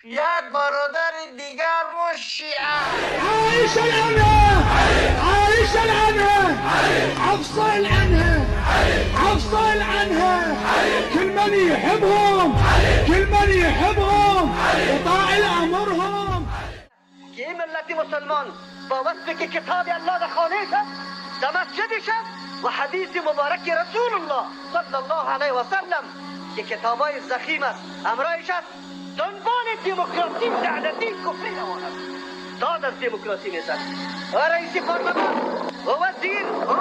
Як бародари дигармон шиа. عائشة عنها، عائشة عنها، افصل عنها، افصل عنها. كل من يحبهم، كل من يحبهم وطاع لامرهم. که این ملت مسلمان با وصفی که کتاب الله در خانه است، در مسجدش است و حدیث مبارک رسول الله صلی الله علیه و سلم که کتابای ضخیم است همراهش است، دنبال دموکراسی لعنتی کفری روان است. داد از دموکراسی میزد و رئیس پارلمان و وزیر و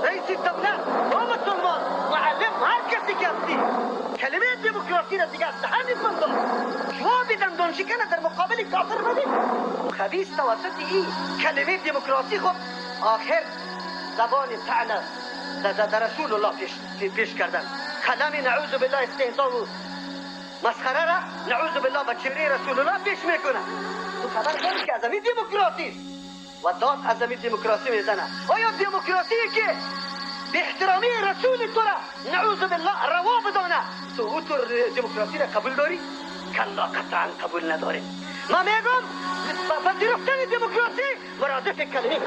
رئیس دولت و مسلمان، معلم، هر کسی که هستی، کلمه دموکراسی را دیگه از دهن بنداز. جواب دندان شکن در مقابل کافر بدید. خبیث توسط این کلمه دموکراسی خود آخر زبان طعنه در رسول الله پیش کردن. کلم نعوذ بالله استهزا و مسخره را نعوذ بالله به چهره رسول الله پیش میکنه. تو خبر داری که از همین دموکراسی است و داد از همین دموکراسی میزنه. آیا دموکراسی که به احترامی رسول تو را نعوذ بالله روا بدانه، تو او تو دموکراسی را قبول داری؟ کلا، قطعا قبول نداری. ما میگم پذیرفتن دموکراسی مرادف کلمه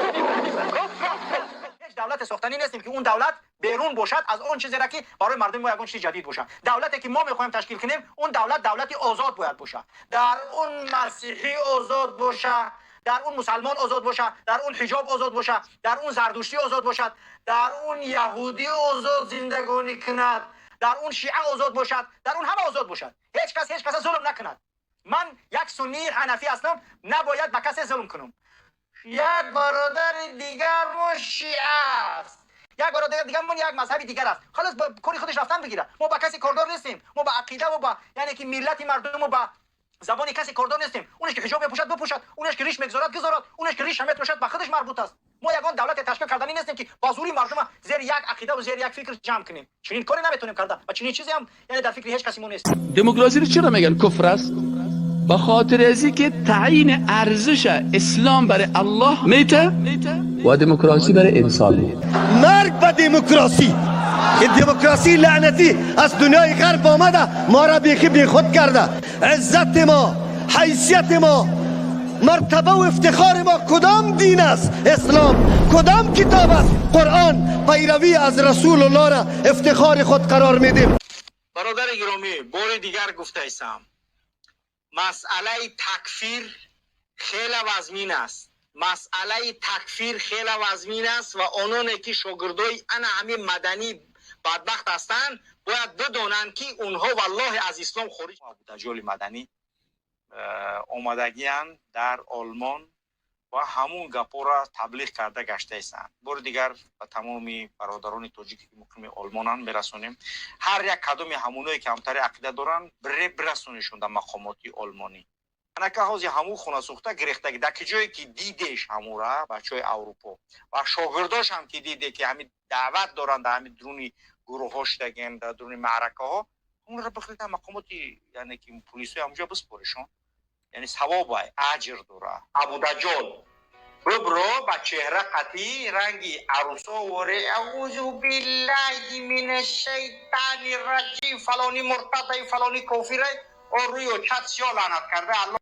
هیچ دولت ساختنی نیستیم که اون دولت بیرون باشد از اون چیزی را که برای مردم ما یگان چیز جدید باشه. دولتی که ما میخوایم تشکیل کنیم، اون دولت دولتی آزاد باید باشه. در اون مسیحی آزاد باشه، در اون مسلمان آزاد باشه، در اون حجاب آزاد باشه، در اون زردشتی آزاد باشد، در اون یهودی آزاد زندگانی کند، در اون شیعه آزاد باشد، در اون همه آزاد باشد. هیچ کس هیچ کس ظلم نکند. من یک سنی حنفی هستم، نباید به کسی ظلم کنم. یک برادر دیگرمون شیعه است. یک برادر دیگرمون یک مذهب دیگر است. خلاص، با کاری خودش رفتن بگیره. ما با کسی کاردار نیستیم. ما با عقیده و با یعنی که ملت مردم و با زبان کسی کاردار نیستیم. اونش که حجاب بپوشد بپوشد، اونش که ریش میگذارد گذارد، اونش که ریش هم میتراشد با خودش مربوط است. ما یگان دولت تشکیل کردنی نیستیم که با زوری مردم زیر یک عقیده و زیر یک فکر جمع کنیم. چنین کاری نمیتونیم کرده و چنین چیزی هم یعنی در فکر هیچ کسی مون نیست. دموکراسی رو چرا میگن کفر است؟ به خاطر ازی که تعیین ارزش اسلام برای الله میته و دموکراسی برای انسان میته. مرگ به دموکراسی! این دموکراسی لعنتی از دنیای غرب آمده، ما را بیخی بی خود کرده. عزت ما، حیثیت ما، مرتبه و افتخار ما کدام دین است؟ اسلام. کدام کتاب است؟ قرآن. پیروی از رسول الله را افتخار خود قرار میدیم. برادر گرامی، بار دیگر گفته ایستم، مسئله تکفیر خیلی وزمین است. مسئله تکفیر خیلی وزمین است و آنانی که شاگردای انا همین مدنی بدبخت هستند باید بدانند که اونها والله از اسلام خارج. ابودجال مدنی омадагиянд дар Олмон ва ҳамун гапҳоро таблиғ карда гаштаистанд. Бори дигар ба тамоми бародарони тоҷике ки муқими Олмонанд мерасонем: ҳар як кадоми ҳамоное ки ҳамтари ақида доранд, бире бирасонешон дар мақомоти олмонӣ. Анака ҳози ҳамун хонасӯхта гирехтаги дар ки ҷое ки дидеш, ҳамура бачаҳои Аврупо ва шогирдош ҳам ки диде ки ҳамин даъват доранд, дар ҳамин дуруни гурӯҳҳо шудаген, дар дуруни маъракаҳо, ҳамонро бихӯред, дар мақомоти яъне ки пулисои ҳамҷо биспоришон. Яъне савобай, аҷр дора. Абудаҷол бибро ба чеҳра қатӣ ранги арӯсо воре, аузу биллаҳи мина шайтани раҷим, фалони муртадай, фалони кофирай, о рӯё чат сиё лаънат карда. Аллоҳ.